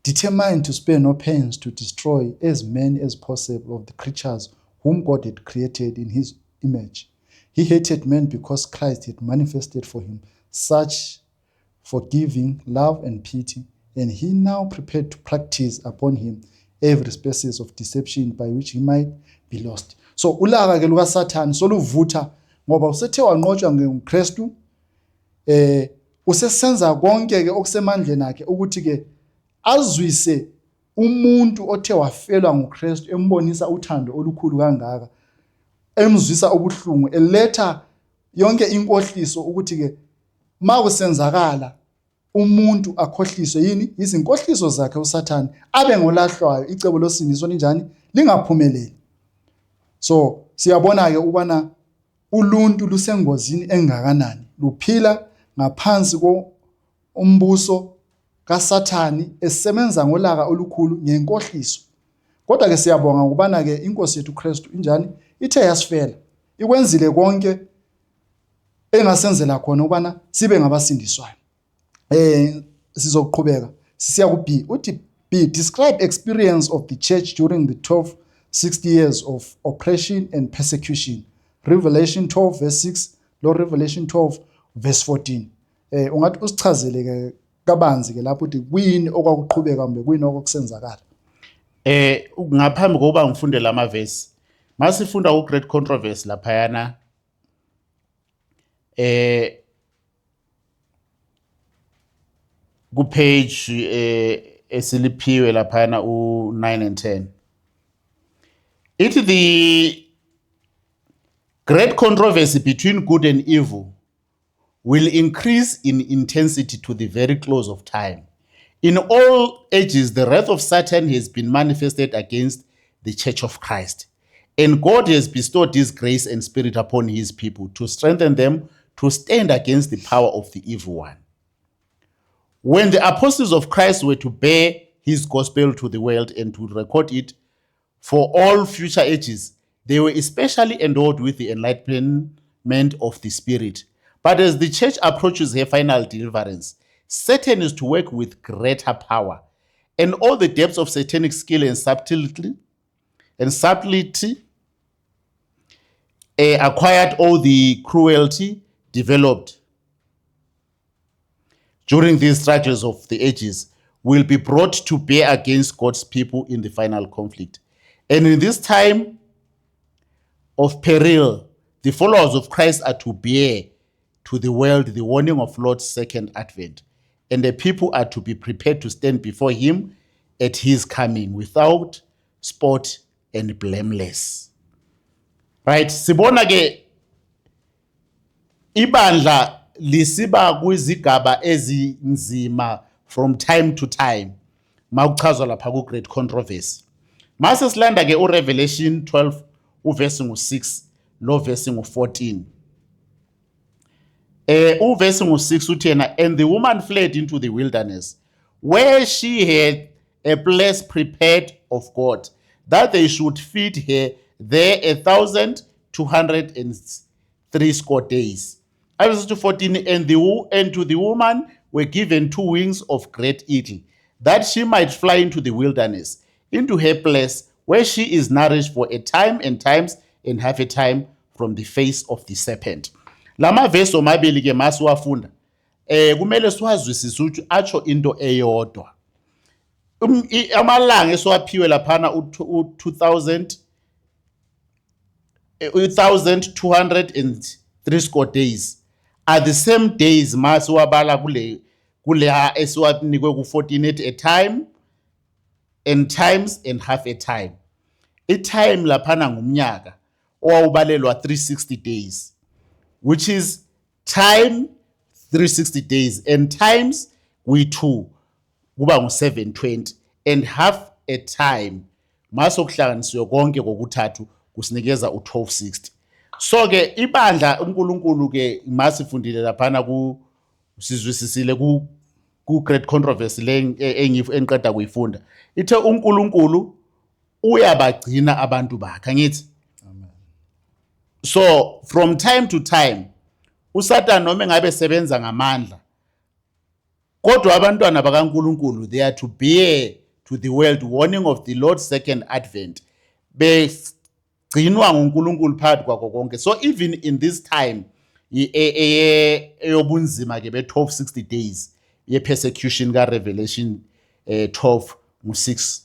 determined to spare no pains to destroy as many as possible of the creatures whom God had created in his image. He hated man because Christ had manifested for him such forgiving love and pity, and he now prepared to practice upon him every species of deception by which he might be lost." So ulaka ke lukaSathane soluvutha ngoba usethe wanqotshwa nguKristu, usesenza konke ke okusemandleni akhe ukuthi ke azwise umuntu othe wafelwa nguKristu, embonisa uthando olukhulu kangaka, emzwisa ubuhlungu, eletha yonke inkohliso ukuthi ke makusenzakala umuntu akhohliswe yini izinkohliso zakhe uSathane, abe ngolahlwayo, icebo losindiso linjani lingaphumeleli. So siyabona ke ukubana uluntu lusengozini engakanani, luphila ngaphansi kombuso kaSathane esebenza ngolaka olukhulu ngenkohliso. Kodwa ke siyabonga ngokubana ke inkosi yethu uKristu injani ithe yasifela, ikwenzile konke engasenzela khona ukubana sibe ngabasindiswayo. Sizoqhubeka sisiya ku B. Uthi B, describe experience of the church during the 1260 years of oppression and persecution, Revelation 12 verse 6 lo Revelation 12 verse 14. Ungathi usichazele ke kabanzi ke lapho uthi kuyini okwakuqhubeka kumbe kuyini okwakusenzakala. Ngaphambi kokuba ngifunde lamavesi, masifunda ku Great Controversy laphayana ku page esiliphiwe laphayana u9 and 10, ithi, "The great controversy between good and evil will increase in intensity to the very close of time. In all ages, the wrath of Satan has been manifested against the Church of Christ. And God has bestowed His grace and Spirit upon His people to strengthen them to stand against the power of the evil one. When the apostles of Christ were to bear His gospel to the world and to record it for all future ages, they were especially endowed with the enlightenment of the Spirit. But as the church approaches her final deliverance, Satan is to work with greater power. And all the depths of satanic skill and subtlety acquired, all the cruelty developed during these struggles of the ages will be brought to bear against God's people in the final conflict. And in this time of peril, the followers of Christ are to bear to the world the warning of Lord's second advent. And the people are to be prepared to stand before Him at his coming without spot and blameless. Right, sibona ke ibandla lisiba kwizigaba ezinzima from time to time makuchazwa lapha ku Great Controversy. Mase silanda ke uRevelation 12 uverse ngu6 lo verse ngu14. Uverse ngu6 uthi yena, "And the woman fled into the wilderness, where she had a place prepared of God, that they should feed her there 1260 days." Verse 14, And to the woman were given two wings of great eagle, that she might fly into the wilderness, into her place, where she is nourished for a time and times and half a time from the face of the serpent." Lama verse omabili ke masiwafunda, kumele siwazwisise ukuthi atsho into eyodwa. Amalanga esiwaphiwe laphana u-2000 1203 score days are the same days masiwabala kule esiwanikwe ku-14, at a time and times and half a time. I-time laphana ngumnyaka owawubalelwa 360 days, which is time 360 days and times kuyi-2 kuba ngu-720, and half a time masokuhlanganisiwe konke kokuthathu kusinikeza u-1260. So ke ibandla uNkulunkulu ke masifundile laphana ku sizwisisile ku Great Controversy le engiqeda kuyifunda, ithe uNkulunkulu uyabagcina abantu bakhe, angithi? So from time to time uSatan noma engabe sebenza ngamandla, kodwa abantwana bakaNkulunkulu, they are to bear to the world warning of the Lord's second advent, begcinwa nguNkulunkulu phakathi kwakho konke. So even in this time eyobunzima ke be-1260 days ye-persecution ka-Revelation 12 ngu-6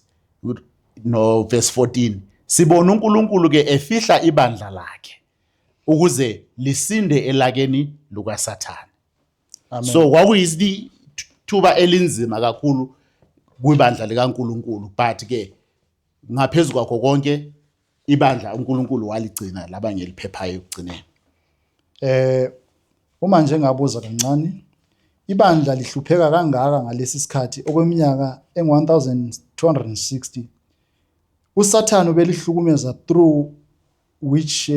no verse 14, sibona uNkulunkulu ke efihla ibandla lakhe ukuze lisinde elakeni lukaSathane. Amen. So kwakuyisithuba elinzima kakhulu kwibandla likaNkulunkulu, but ke ngaphezulu kwakho konke ibandla uNkulunkulu waligcina laba ngeliphephayo ekugcineni. Uma nje ngabuza kancane, ibandla lihlupheka kangaka ngalesi sikhathi okweminyaka engu-1260, uSathane ubelihlukumeza through which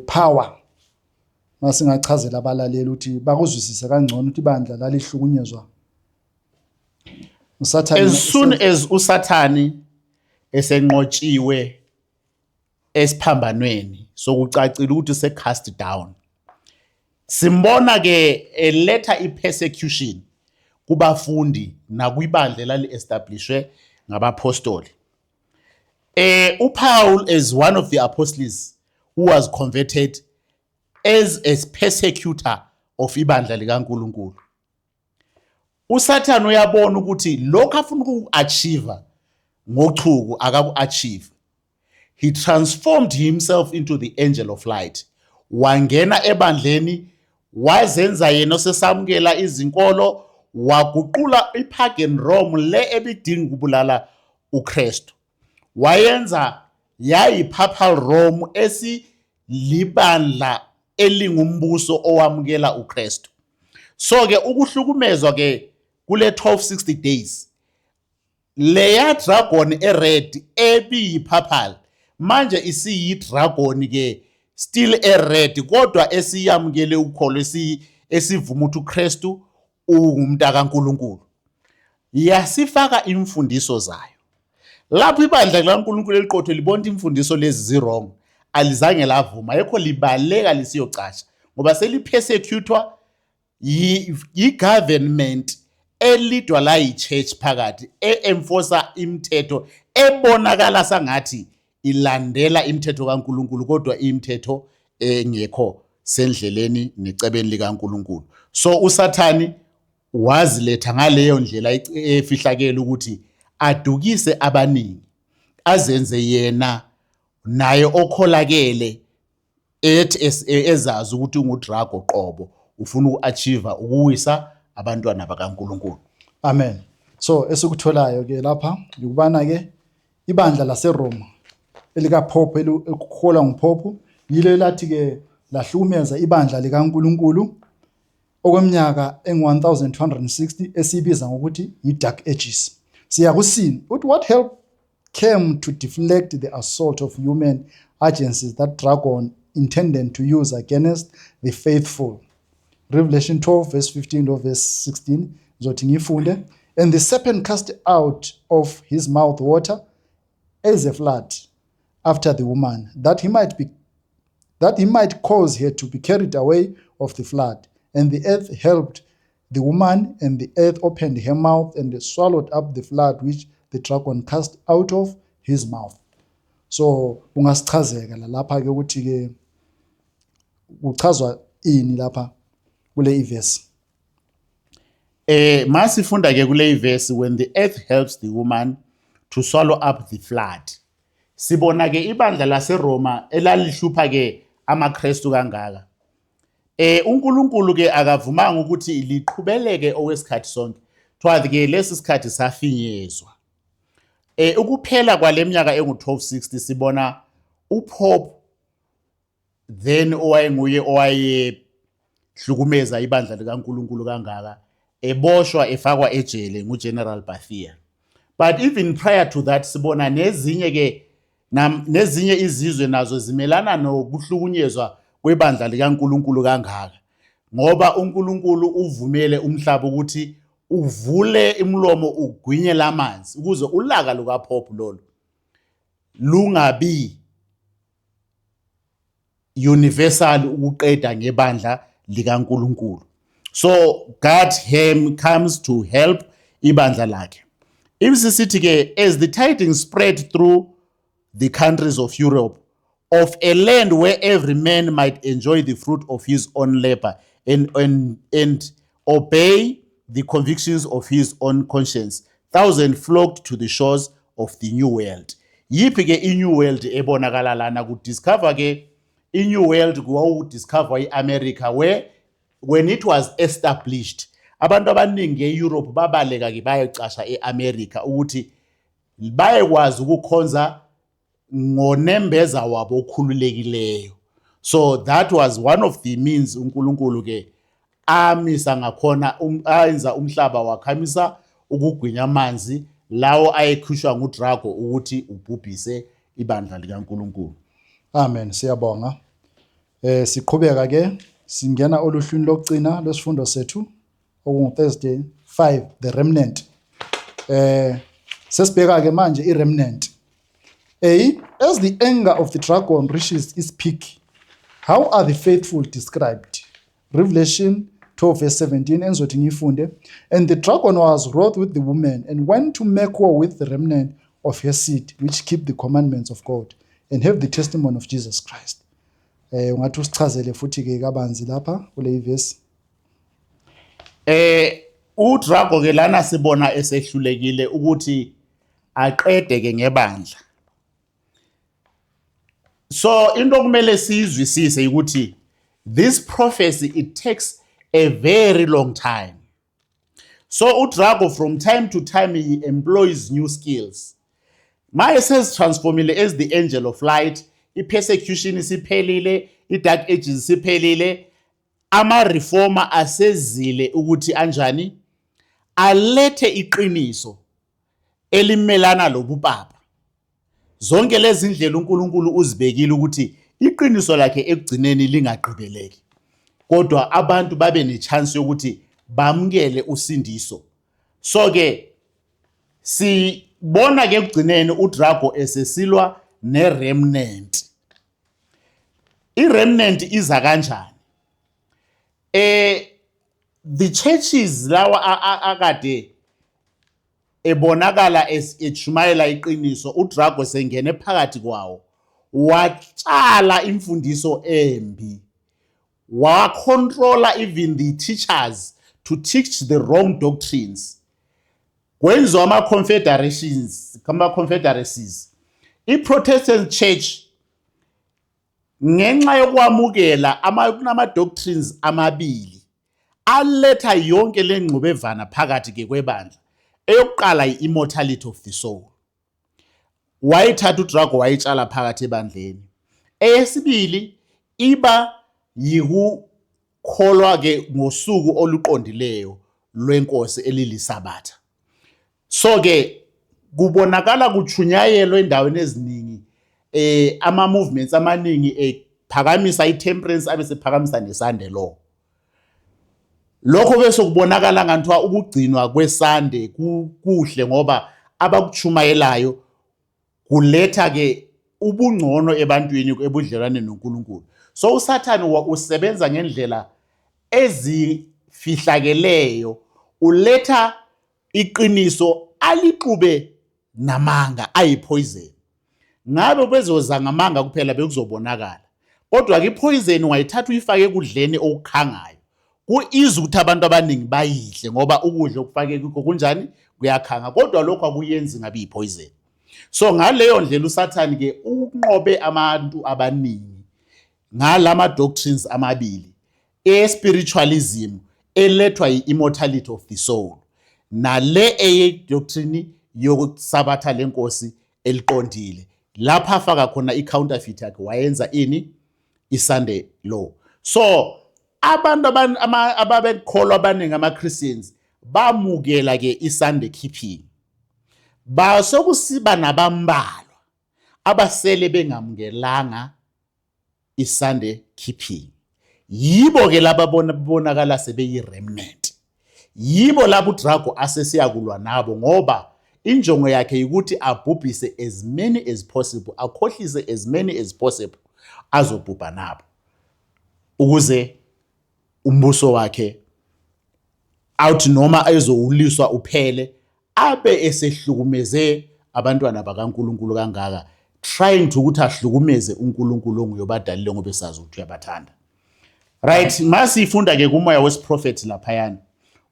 power? Masingachazela abalaleli ukuthi bakuzwisise kangcono ukuthi ibandla lalihlukunyezwa uSathane. As soon as uSathani esenqotshiwe esiphambanweni, sokucacile ukuthi se cast down, simbona ke eletha ipersecution kubafundi nakwibandla elali-establishwe ngabapostoli. UPaul is one of the apostles who was converted as a persecutor of ibandla likaNkulunkulu. uSathane uyabona ukuthi lokho afuna ukuachieve ngochuku akaku-achieve. He transformed himself into the angel of light, wangena ebandleni, wazenza yena osesamukela izinkolo, waguqula ipagan Rome le ebidinga ukubulala uKristu, wayenza yayi-papal Rome esilibandla elingumbuso owamukela uKristu. So ke ukuhlukumezwa ke kule 1260 days, leya dragon ered ebiyi-papal manje isiyi-dragon ke still ered, kodwa esiyamukele ukholo, esivuma ukuthi uKristu ungumntu kaNkulunkulu, yasifaka imfundiso zayo. Lapho ibandla likaNkulunkulu eliqotho libona imfundiso lezi zi-wrong, alizange lavuma, yekho libaleka lisiyocasha ngoba selipersecutwa yi-government elidwa la yi-church phakathi e-enforcer imithetho ebonakala sangathi ilandela imithetho kaNkulunkulu, kodwa imithetho engekho sendleleni necebeni likaNkulunkulu. So uSathani waziletha ngaleyo ndlela efihlakele ukuthi adukise abaningi, azenze yena naye okholakele, ethi ezazi ukuthi ungudrago qobo, ufuna uku-achieve ukuwisa abantwana bakaNkulunkulu. Amen. So esikutholayo ke lapha ukubana ke ibandla laseRoma elikaPope, eliholwa nguPope, yilo elathi ke lahlukumeza ibandla likaNkuluNkulu okweminyaka engu-1260, esiyibiza ngokuthi yi-Dark Ages. Siya kusini uthi, what help came to deflect the assault of human agencies that dragon intended to use against the faithful? Revelation 12 verse 15 to verse 16, ngizothi ngifunde. And the serpent cast out of his mouth water as a flood after the woman, that he might cause her to be carried away of the flood. And the earth helped the woman, and the earth opened her mouth and swallowed up the flood which the dragon cast out of his mouth. So ungasichazeka la lapha ke ukuthi ke kuchazwa ini lapha kule ivesi? Masifunda ke kule verse, when the earth helps the woman to swallow up the flood. Sibona ke ibandla laseRoma elalihlupha ke amaKristu kangaka. UNkulunkulu ke akavumanga ukuthi liqhubeleke okwesikhathi sonke. Kuthiwa ke lesi sikhathi safinyezwa. Ukuphela kwaleminyaka engu1260, sibona uPope then owayenguye owayehlukumeza ibandla likaNkulunkulu kangaka eboshwa, efakwa ejele nguGeneral Berthier. But even prior to that, sibona nezinye ke nezinye izizwe nazo zimelana nokuhlukunyezwa kwebandla likaNkulunkulu kangaka, ngoba uNkulunkulu uvumele umhlaba ukuthi uvule imlomo ugwinye lamanzi ukuze ulaka lukaPope lolu lungabi universal ukuqeda ngebandla likaNkulunkulu. So God him comes to help ibandla lakhe. Ibisisithi ke, as the tidings spread through the countries of Europe of a land where every man might enjoy the fruit of his own labor and obey the convictions of his own conscience, thousands flocked to the shores of the New World. Yiphi ke i-New World ebonakala lana? Kudiscover ke i-New World, kuwawudiscover i-America, where when it was established, abantu abaningi e-Europe babaleka ke bayocasha e-America ukuthi bayekwazi ukukhonza ngonembeza wabo okhululekileyo. So that was one of the means uNkulunkulu ke amisa ngakhona, ayenza umhlaba wakhamisa ukugwinya amanzi lawo ayekhishwa nguDrago ukuthi ubhubhise ibandla likaNkulunkulu. Amen, siyabonga. Siqhubeka ke, singena oluhlwini lokugcina lwesifundo sethu okungu Thursday 5, the remnant. Sesibheka ke manje i-remnant. A, as the anger of the dragon reaches its peak, how are the faithful described? Revelation 12 verse 17, enzothi ngiyifunde. And the dragon was wroth with the woman and went to make war with the remnant of her seed, which keep the commandments of God and have the testimony of Jesus Christ. Ungathi usichazele futhi ke kabanzi lapha kule verse. UDrago ke lana sibona esehlulekile ukuthi aqede ke ngebandla. So into okumele siyizwisise ukuthi this prophecy, it takes a very long time. So uDrago from time to time he employs new skills. Maye sezitransformile as the angel of light, i-persecution isiphelile, i-Dark Ages isiphelile, ama-reformer asezile ukuthi anjani alethe iqiniso elimelana lobupapa. Zonke lezi ndlela uNkulunkulu uzibekile ukuthi iqiniso lakhe ekugcineni lingagqibeleki, kodwa abantu babe nechance yokuthi bamukele usindiso. So ke sibona ke ekugcineni uDrago esesilwa neremnant. I-remnant iza kanjani? The churches lawa akade ebonakala echumayela iqiniso, uDrago sengene phakathi kwawo, watshala imfundiso embi, wacontrola even the teachers to teach the wrong doctrines. Kwenziwa ama-confederations, ama-confederacies. I-Protestant Church, ngenxa yokwamukela kunama-doctrines amabili aletha yonke le ngxubevana phakathi ke kwebandla. Eyokuqala i-immortality of the soul. Wayithatha uDrago wayitshala phakathi ebandleni. Eyesibili iba yikukholwa ke ngosuku oluqondileyo lwenkosi elilisabatha. So ke kubonakala kutshunyayelwa endaweni eziningi ama movements amaningi ephakamisa i-temperance abe sephakamisa ne-Sunday law. Lokho bese kubonakala ngathiwa ukugcinwa kweSunday kuhle ngoba abakuchumayelayo kuletha ke ubungcono ebantwini ebudlelwaneni noNkulunkulu. So uSathane usebenza ngendlela ezifihlakeleyo, uletha iqiniso alixube namanga ayipoison. Ngabe bezoza ngamanga kuphela bekuzobonakala, kodwa ke ipoison ungayithatha uyifake ekudleni okukhangayo, ku-easy ukuthi abantu abaningi bayidle ngoba ukudla okufake kukho kunjani, kuyakhanga, kodwa lokho akuyenzi ngabe ipoison. So ngaleyo ndlela uSathane ke unqobe abantu abaningi ngalama doctrines amabili e-spiritualism elethwa yi-immortality of the soul nale eye-doctrine yokusabatha lenkosi eliqondile, lapha afaka khona i-counterfeit yakhe, wayenza ini, i-Sunday law. So abantu ababekholwa abaningi ama-Christians bamukela ke i-Sunday keeping, basokusiba nabambalwa abasele bengamukelanga i-Sunday keeping. Yibo ke laba bonakala sebeyi-remnant, yibo labo uDrago asesiyakulwa nabo, ngoba injongo yakhe ukuthi abhubhise as many as possible, akhohlise as many as possible azobhubha nabo, ukuze umbuso wakhe awuthi noma ezowuliswa uphele abe esehlukumeze abantwana bakaNkuluNkulu kangaka, trying to ukuthi ahlukumeze uNkulunkulu onguyobadalile ngoba esazi ukuthi uyabathanda. Right, masifunda ke kumoya wesiprofethi laphayana,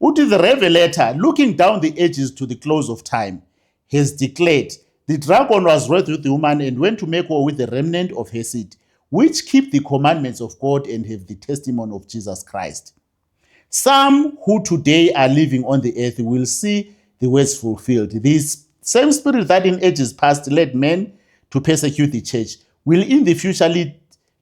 uthi the revelator, looking down the ages to the close of time, has declared the dragon was wroth with the woman and went to make war with the remnant of her seed, which keep the commandments of God and have the testimony of Jesus Christ. Some who today are living on the earth will see the words fulfilled. This same spirit that in ages past led men to persecute the church will in the future lead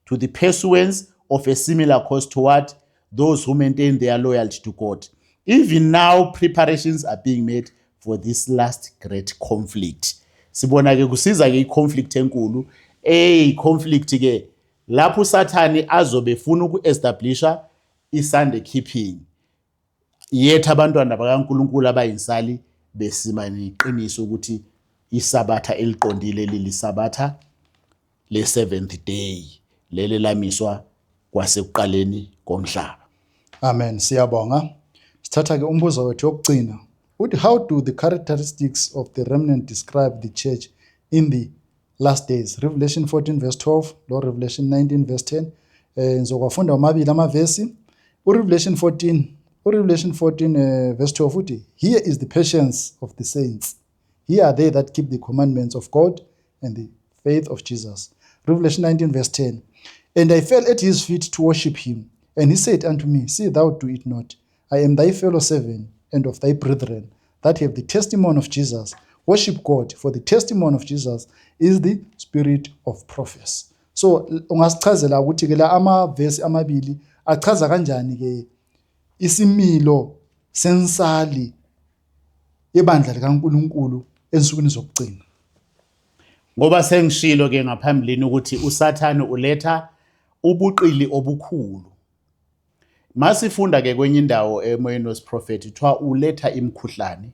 to the pursuance of a similar course toward those who maintain their loyalty to God. Even now, preparations are being made for this last great conflict. Sibona ke kusiza ke i-conflict enkulu, eyi-conflict ke lapho uSathane azobe efuna uku-establisha i-Sunday keeping, yethu abantwana bakaNkuluNkulu abayinsali besima neqiniso ukuthi isabatha eliqondile lilisabatha le-seventh day, leli lamiswa kwasekuqaleni komhlaba. Amen. Siyabonga. Sithatha ke umbuzo wethu wokugcina. Uthi, how do the characteristics of the remnant describe the church in the last days? Revelation 14 verse 12 lo Revelation 19 verse 10. Ngizokwafunda omabili amavesi. URevelation 14, uRevelation 14 verse 12 uthi, "Here is the patience of the saints. Here are they that keep the commandments of God and the faith of Jesus." Revelation 19 verse 10. "And I fell at his feet to worship him. And he said unto me, See thou do it not. I am thy fellow servant and of thy brethren that have the testimony of Jesus. Worship God, for the testimony of Jesus is the spirit of prophecy." So ungasichazela ukuthi ke la amavesi amabili achaza kanjani ke isimilo sensali yebandla likaNkuluNkulu ensukwini zokugcina? Ngoba sengishilo ke ngaphambilini ukuthi uSathane uletha ubuqili obukhulu. Masifunda ke kwenye indawo emoyeni wesiprofethi, kuthiwa uletha imikhuhlane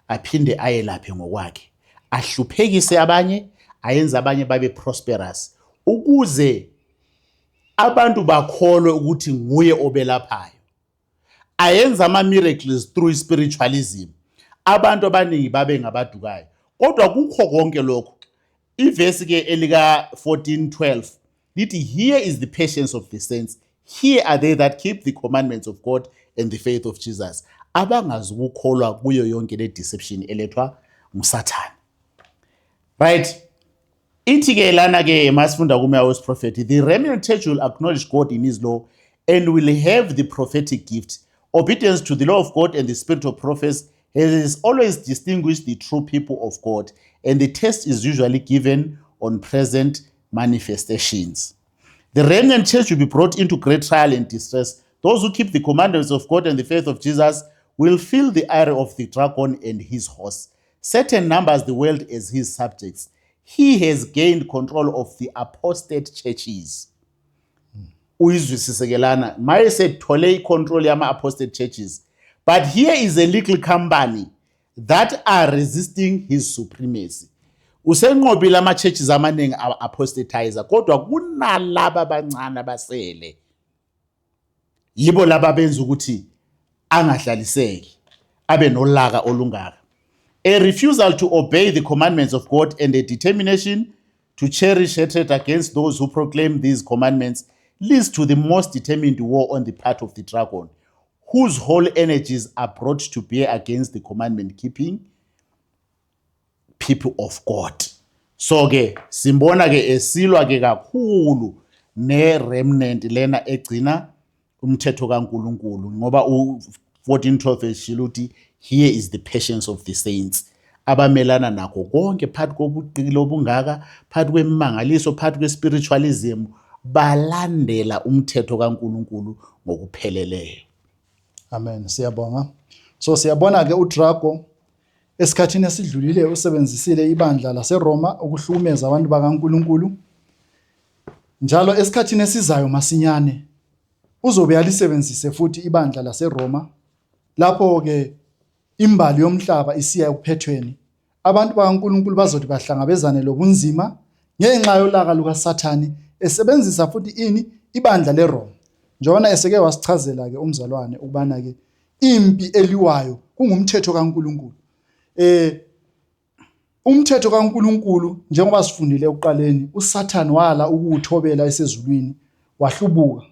aphinde ayelaphe ngokwakhe, ahluphekise abanye, ayenze abanye babe prosperous, ukuze abantu bakholwe ukuthi nguye obelaphayo. Ayenza ama-miracles through spiritualism, abantu abaningi babe ngabadukayo. Kodwa kukho konke lokho, ivesi ke elika 14:12 lithi, "Here is the patience of the saints. Here are they that keep the commandments of God and the faith of Jesus." Abangazi ukukholwa kuyo yonke le deception elethwa nguSathane. Right, ithi ke lana ke masifunda kumoya wesiprofethi, the remnant church will acknowledge God in his law and will have the prophetic gift. Obedience to the law of God and the spirit of prophecy Has always distinguished the true people of God, and the test is usually given on present manifestations. The remnant church will be brought into great trial and distress. Those who keep the commandments of God and the faith of Jesus will feel the ire of the dragon and his horse. Satan numbers the world as his subjects. He has gained control of the apostate churches. Uyizwisise ke lana, maye sethole i-control yama-apostate churches. But here is a little company that are resisting his supremacy. Usenqobile ama-churches amaningi a-apostatizer, kodwa kunalaba abancane abasele. Yibo laba benza ukuthi angahlaliseki, abe nolaka olungaka. A refusal to obey the commandments of God and a determination to cherish hatred against those who proclaim these commandments leads to the most determined war on the part of the dragon, whose whole energies are brought to bear against the commandment keeping people of God. So ke simbona ke esilwa ke kakhulu ne remnant lena egcina umthetho kaNkuluNkulu, ngoba u-14:12 eshilo ukuthi here is the patience of the saints, abamelana nakho konke phakathi kobuqili obungaka, phakathi kwemimangaliso, phakathi kwe-spiritualism, balandela umthetho kaNkuluNkulu ngokupheleleyo. Amen, siyabonga. So siyabona ke uDrago esikhathini esidlulile usebenzisile ibandla laseRoma ukuhlukumeza abantu bakaNkuluNkulu. Njalo esikhathini esizayo masinyane uzobe alisebenzise futhi ibandla laseRoma, lapho ke imbali yomhlaba isiya ekuphethweni. Abantu bakaNkuluNkulu bazothi bahlangabezane lobunzima ngenxa yolaka lukaSathane esebenzisa futhi ini ibandla leRoma. Njengoba eseke wasichazela ke umzalwane ukubana ke impi eliwayo kungumthetho kaNkuluNkulu. Umthetho kaNkuluNkulu, njengoba sifundile ekuqaleni, uSathane wala ukuwuthobela esezulwini, wahlubuka.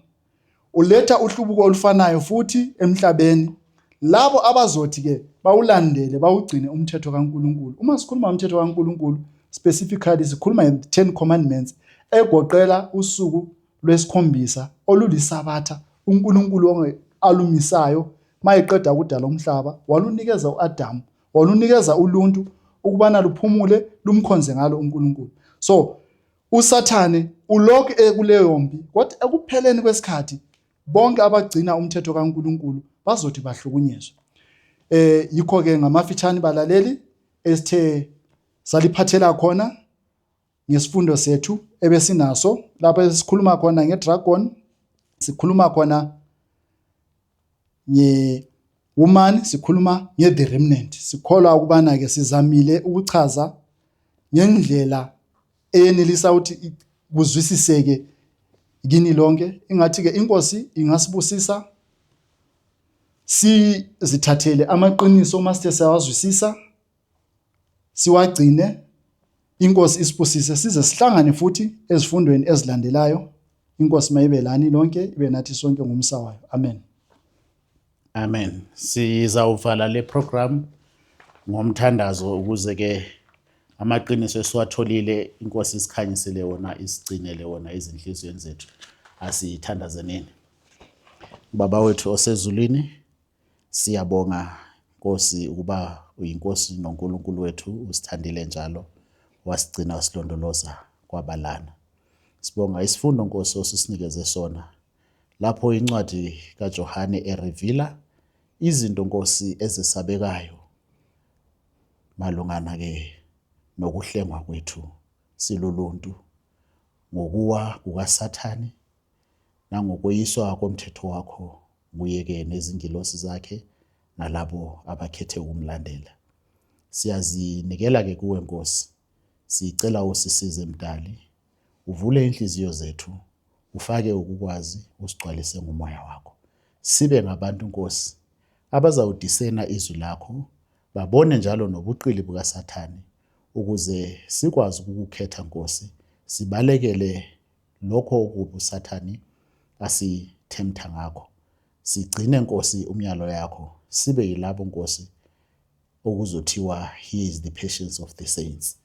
Uletha uhlubuko olufanayo futhi emhlabeni. Labo abazothi ke bawulandele, bawugcine umthetho kaNkuluNkulu. Uma sikhuluma ngomthetho kaNkuluNkulu, specifically sikhuluma nge-Ten Commandments egoqela usuku lwesikhombisa oluliSabatha uNkulunkulu alumisayo mayeqeda ukudala umhlaba, walunikeza uAdamu, walunikeza uluntu ukubana luphumule lumkhonze ngalo uNkulunkulu. So uSathane ulokhu ekuleyo mpi, kodwa ekupheleni kwesikhathi bonke abagcina umthetho kaNkulunkulu bazothi bahlukunyezwe. Yikho ke ngamafitshane balaleli esithe saliphathela khona ngesifundo sethu ebesinaso lapho esikhuluma khona ngedragon, sikhuluma khona nge-woman, sikhuluma nge-the remnant. Sikholwa ukubana ke sizamile ukuchaza ngendlela eyenelisa ukuthi kuzwisiseke kini lonke. Ingathi ke inkosi ingasibusisa sizithathele amaqiniso uma sithe siyawazwisisa, siwagcine. Inkosi isibusise size sihlangane futhi ezifundweni ezilandelayo. Inkosi mayibe lani lonke, ibe nathi sonke ngomsa wayo. Amen. Amen. Sizawuvala le program ngomthandazo ukuze ke amaqiniso esiwatholile inkosi isikhanyisele wona, isigcinele wona ezinhliziyweni zethu. Asithandazeneni. Baba wethu osezulwini, siyabonga Nkosi ukuba uyinkosi noNkulunkulu wethu, usithandile njalo, wasigcina wasilondoloza kwabalana. Sibonga isifundo Nkosi osisinikeze sona lapho incwadi kaJohane erevila izinto Nkosi ezesabekayo malungana ke nokuhlengwa kwethu siluluntu ngokuwa kukaSathane nangokweyiswa komthetho wakho nguye-ke nezingilosi zakhe nalabo abakhethe ukumlandela. Siyazinikela-ke kuwe Nkosi, sicela usisize Mdali, uvule inhliziyo zethu, ufake ukukwazi, usigcwalise ngomoya wakho. Sibe ngabantu Nkosi abazawudisena izwi lakho, babone njalo nobuqili bukaSathane, ukuze sikwazi ukukukhetha Nkosi, sibalekele lokho okubi uSathane asithemtha ngakho. Sigcine Nkosi umyalo yakho, sibe yilabo Nkosi okuzothiwa he is the patience of the saints.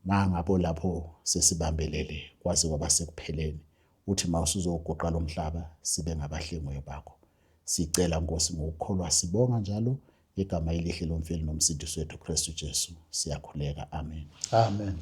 Mangabo lapho sesibambelele kwaze kwaba sekupheleni, uthi mawusuzoguqa lo mhlaba sibe ngabahlengiweyo bakho. Sicela Nkosi ngokukholwa, sibonga njalo Ngegama elihle lomfeli nomsindisi wethu Kristu Jesu siyakhuleka. Amen. Amen.